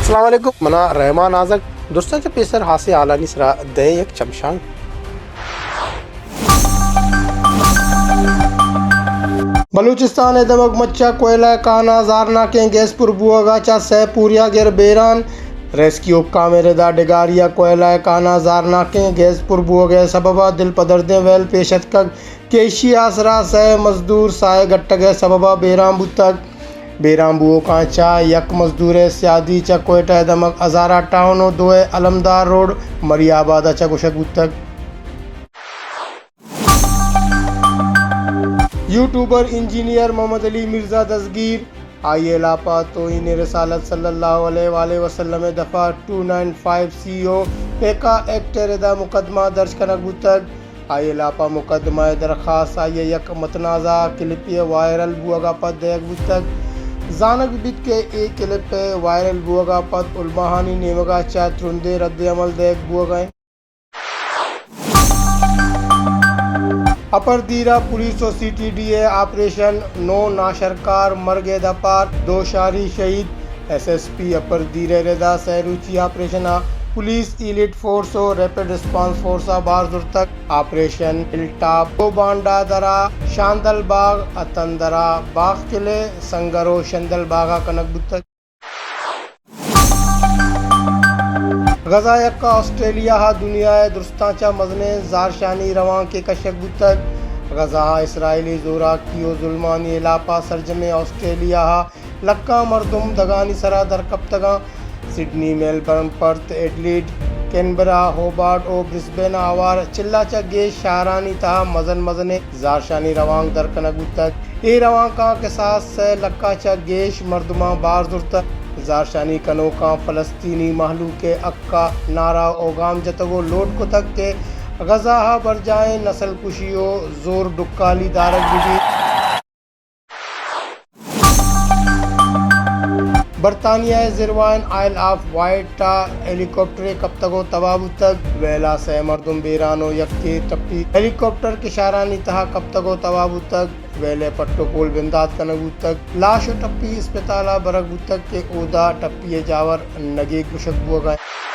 السلام علیکم، منا رحمان آزگ۔ درستاں چہ پیسر ہاسیں حالانی سرا دئیں یک چمشانک۔ بلوچستان ءِ دمگ مچ ءَ کوئلہ ءِ کان ءَ زہرناکیں گیس پر بوہگ ءَ چہ سئے پوریا گر بیران۔ ریسکیو حکام ءِ ردا ڈگاری ءَ کوئلہ ءِ کان ءَ زہرناکیں گیس پر بوہگ ءِ سبب ءَ دل پدردیں ویل پیش اتکگ کہ ایشی ءِ آسرا سئے مزدور ساہ ءِ گٹگ ءِ سبب ءَ بیران بوتگ۔ بیران بوؤکاں چہ یک مزدور ءِ سیادی چہ کوئٹہ ءِ دمگ ہزارہ ٹاؤن ءُ دو ءِ علمدار روڈ مری آباد ءَ چہ گوشگ بوتگ۔ یوٹیوبر انجینئر محمد علی مرزا دزگیر، آئی ءِ ہلاپ ءَ توہین رسالت صلی اللہ علیہ وآلہ وسلم ءِ دفعہ ٹو نائن فائیو سی او پیکا ایکٹ ءِ ردا مقدمہ درج کنگ بوتگ۔ آئی ءِ ہلاپ ءَ مقدمہ ءِ درخواست آئی ءِ یک متنازعہ کلپے ءِ وائرل بوہگ ءَ پد دئیگ بوتگ۔ زانگ بیت کہ اے کلپ ءِ وائرل بوہگ ءَ پد علماہانی نیمگ ءَ چہ ترندیں رد عمل دئیگ بوہگ ءَ انت۔ اپر دیرہ پولیس ءُ سی ٹی ڈی ءِ آپریشن، نو ناشرکار مرگ ءِ دپ ءَ، دو شہری شہید۔ ایس ایس پی اپر دیرہ ءِ ردا سئے روچی آپریشن ءَ پولیس، ایلیٹ فورس ءُ ریپڈ ریسپانس فورس ءَ بار زرتگ۔ آپریشن ہل ٹاپ، دو بانڈا درا، شاندل باغ، اتن درا، باغ قلعہ، سنگر ءُ شندل باغ ءَ کنگ بوتگ۔ غزہ یکا آسٹریلیا ءَ دنیا ءِ درستاں چہ مزنیں زہرشانی روانکے کشگ بوتگ۔ غزہ ءَ اسرائیلی زوراکی ءُ ظلمانی ہلاپ ءَ سرجمیں آسٹریلیا ءَ لکاں مردم دگانی سرا در کپتگاں۔ Sydney, Melbourne, Perth, Adelaide, Canberra, Hobart ءُ برسبین ءَ ہوار چل ءَ چہ گیش شہرانی تہا مزن مزنیں زہرشانی روانک در کنگ بوتگ۔ اے روانکاں کساس سئے لکا چہ گیش مردماں بار زرتگ۔ زہرشانی کنوکاں فلسطینی مہلوک ءِ حق ءَ نعرہ ءُ گام جتگ ءُ لوٹ کتگ کہ غزہ ءَ برجاہیں نسل کشی ءُ زور ڈکالی دارگ بہ بیت۔ برطانیہ ءِ زیروائن آئل آف وائٹ ءَ ہیلی کاپٹرے کپتگ ءُ تباہ بوتگ۔ ویل ءَ سئے مردم بیران ءُ یکے ٹپی ہیلی کاپٹر کشارانی تہا کپتگ ءُ تباہ بوتگ۔ ویل ءِ پٹ ءُ پول بندات کنگ بوتگ۔ لاش ءُ ٹپی اسپتال ءَ برگ بوتگ کہ اودا ٹپی ءِ جاور نگیگ گوشگ بوگ ءَ انت۔